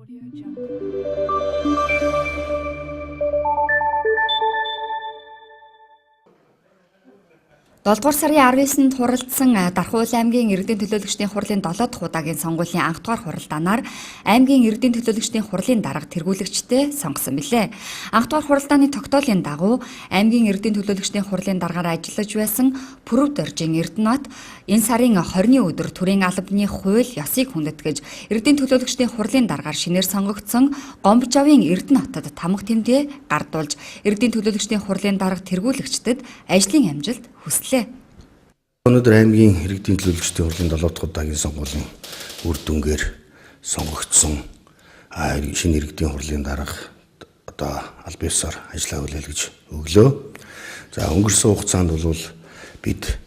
Audio Jungle. 7 дугаар сарын 19-нд хуралдсан Дархуул аймгийн иргэдийн төлөөлөгчдийн хурлын 7 дахь удаагийн сонгуулийн анх дугаар хуралдаанаар аймгийн иргэдийн төлөөлөгчдийн хурлын дарга тэргүүлэгчтэй сонгосон билээ. Анх дугаар хуралдааны тогтоолын дагуу аймгийн иргэдийн төлөөлөгчдийн хурлын даргаар ажиллаж байсан Пүрэв Доржийн Эрдэнэт энэ сарын 20-ны өдөр төрийн албаны хууль ёсыг хүндэтгэж иргэдийн төлөөлөгчдийн хурлын даргаар шинээр сонгогдсон Гомбжавын Эрдэнэ хотод тамга тэмдгээ гардуулж иргэдийн төлөөлөгчдийн хурлын дарга тэргүүлэгчдэд ажлын амжилт хүслээ. Өнөөдөр аймгийн иргэдийн төлөөлөгчдийн хурлын 7 дахь удаагийн сонгуулийн үр дүнгээр сонгогдсон шинэ иргэдийн хурлын дарга одоо аль биесээр ажиллаа хүлээлгэж өглөө. За өнгөрсөн хугацаанд бол бид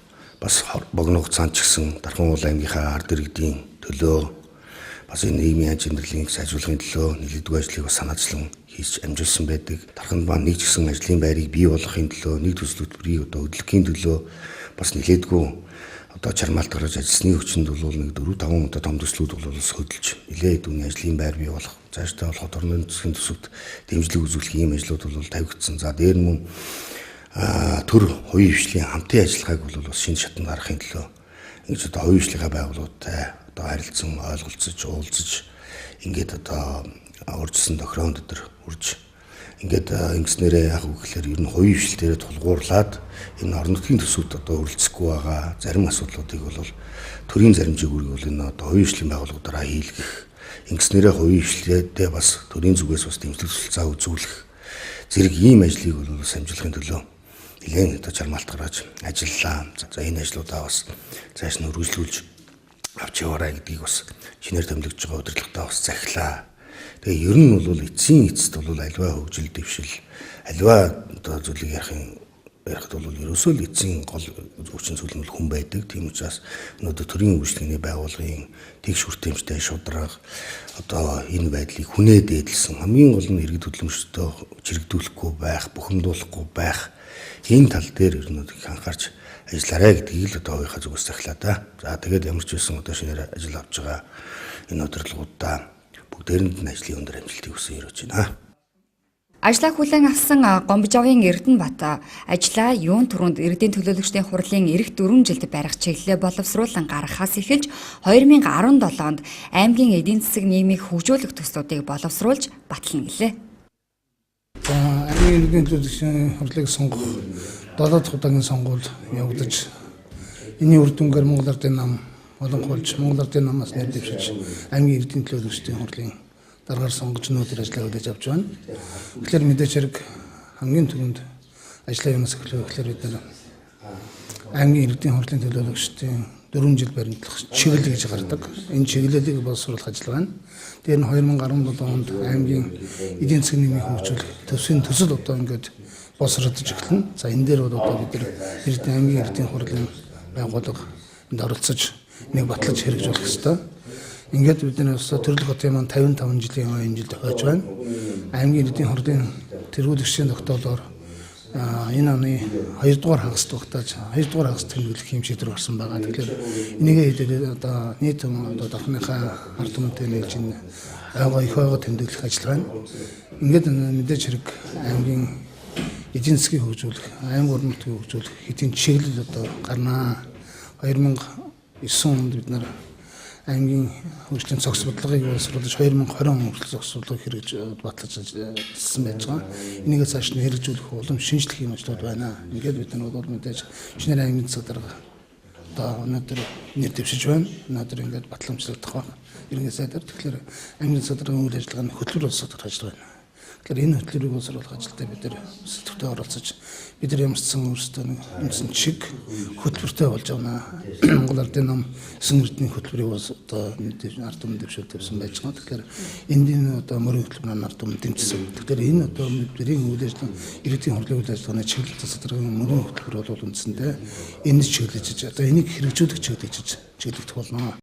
бас богино хугацаанд ч гэсэн Дархан уул аймгийнхаа ард иргэдийн төлөө бас энэ нийгмийн аж амьдралын сайжруулахын төлөө нэлээдгүй ажлыг бас санаачлан хийж амжилсан байдаг. Дарханд маань нэг ч гэсэн ажлын байрыг бий болгохын төлөө, нэг төсөл хөтөлбөрийг одоо хөдөлгөхийн төлөө бас нэлээдгүй одоо чармаалт гаргаж ажилласны хүчинд бол нэг 4-5 одоо том төслүүд бол бас хөдөлж нэлээд үүний ажлын байр бий болох, цаашдаа болох орны засгийн төсөвт дэмжлэг үзүүлэх ийм ажлууд бол тавигдсан. За дээр мөн төр хувийн хвшлийн хамтын ажиллагааг бол бас шинэ шатанд гаргахын төлөө ингэж одоо хувийн хвшлийнхаа байгууллагуудтай одоо харилцан ойлголцож, уулзаж ингээд одоо урьдчилсан тохироонд өдр үрж ингээд ингэснээрээ яг үг гэхээр ер нь хувийн хвшил дээрээ тулгуурлаад энэ орон нутгийн төсөвт одоо өрөлдсөхгүй байгаа зарим асуудлуудыг бол төрийн зарим чиглэлийг бол энэ одоо хувийн хвшлийн байгууллагуудаараа хийлгэх, ингэснээрээ хувийн хвшлээдээ бас төрийн зүгээс бас дэмжлэг туслалцаа үзүүлэх зэрэг ийм ажлыг бол бас амжилтын төлөө нэлээд одоо чармаалт гаргаж ажиллалаа. За энэ ажлуудаа бас цааш нь үргэлжлүүлж авч яваарай гэдгийг бас шинээр томилогдож байгаа удирдлагатаа бас захилаа. Тэгээ ер нь бол эцсийн эцэст бол альва хөгжил дэвшил, альва одоо зүйлийг ярихад бол ерөөсөө л эцсийн гол хүчин зүйл нь хүн байдаг. Тийм учраас өнөөдөр төрийн үйлчилгээний байгууллагын тэгш хүртээмжтэй шударга одоо энэ байдлыг хүнээ дээдлсэн хамгийн гол нь иргэд хөдөлмөрчдөө чирэгдүүлэхгүй байх, бухимдуулахгүй байх энэ тал дээр ер нь их анхаарч ажиллаарай гэдгийг л одоо хувийнхаа зүгээс захилаа да. За тэгээд ямар ч байсан одоо шинээр ажил авч байгаа энэ удирдлагуудаа бүгдээрэнд нь ажлын өндөр амжилтыг хүсэн өрөөж байна. Ажлаа хүлээн авсан Гомбжавын Эрдэнэбат ажлаа юун түрүүнд иргэдийн төлөөлөгчдийн хурлын ирэх 4 жилд барих чиглэлээ боловсруулан гаргахаас эхэлж 2017 онд аймгийн эдийн засаг нийгмийг хөгжүүлэх төслүүдийг боловсруулж батлана гэлээ. За аймгийн иргэдийн төлөөлөгчдийн хурлыг сонгох 7 дахь удаагийн сонгуул явагдаж энэний үр дүнгээр Монгол Ардын нам олонхоолж Монгол Ардын намаас нэр дэвшиж аймгийн иргэдийн төлөөлөгчдийн хурлын даргаар сонгож өнөөдөр ажлаа хүлээж авч байна. Тэгэхээр мэдээч хэрэг хамгийн түрүүнд ажлаа юунаас эхлэв гэхээр бид нар аймгийн иргэдийн хурлын төлөөлөгчдийн 4 жил баримтлах чиглэл гэж гардаг. Энэ чиглэлийг боловсруулах ажил байна. Тэр нь 2017 онд аймгийн эдийн засгийн нийгмийг хөгжүүлэх төсвийн төсөл одоо ингээд боловсрогдож эхэлнэ. За энэ дээр бол одоо бид нар аймгийн иргэдийн хурлын байгууллага энд оролцож нэг батлаж хэрэгжүүлэх ёстой. Ингээд бид нар өсөө төрлөх хотын маань 55 жилийн оюун жилд хойж байна. Аймгийн иргэдийн хурлын тэргүүлэгчдийн тогтоолоор энэ оны 2 дугаар хагас дугтааж 2 дугаар хагас тэмдэглэх юм шийдвэр гарсан байгаа. Тэгэхээр энийгээ хэдийгээр одоо нийт одоо дархныхаа ард түмэнтэй нийлж энэ ойгоо их ойгоо тэмдэглэх ажил байна. Ингээд мэдээж хэрэг аймгийн эдийн засгийг хөгжүүлэх, аймаг орон нутгийг хөгжүүлэх хэдийн чиглэл одоо гарнаа. 2009 онд бид нар аймгийн хөгжлийн цогц бодлогыг боловсруулж 2020 он хүртэл цогц бодлогыг хэрэгж батлаж ажилласан байж байгаа. Энийгээ цааш нь хэрэгжүүлэх улам шинжлэх юм ажлууд байна. Ингээд бид нар бол мэдээж шинээр аймгийн засаг дарга одоо өнөөдөр нэр дэвшиж байна. Өнөөдөр ингээд батламжлагдах байна. Иргэн сайдаар тэгэхээр аймгийн засаг даргын үйл ажиллагааны хөтөлбөр боловсруулах ажил байна. Тэгэхээр энэ хөтөлбөрийг боловсруулах ажилдаа бид нар сэтгэвтэй оролцож бид нар ямар ч сан өөрсдөө нэг үндсэн чиг хөтөлбөртэй болж явна. Монгол Ардын нам 9 эрдэнийн хөтөлбөрийг бас одоо ард түмэн дэвшүүл тавьсан байж байгаа. Тэгэхээр эндийн одоо мөрийн хөтөлбөр маань ард түмэн дэмжсэн. Тэгэхээр энэ одоо бидний үйл ажиллагаа иргэдийн хурлын үйл ажиллагааны чиглэл засаг даргын мөрийн хөтөлбөр бол үндсэндээ энэ чиглэж одоо энийг хэрэгжүүлэх чиглэж чиглэгдэх болно.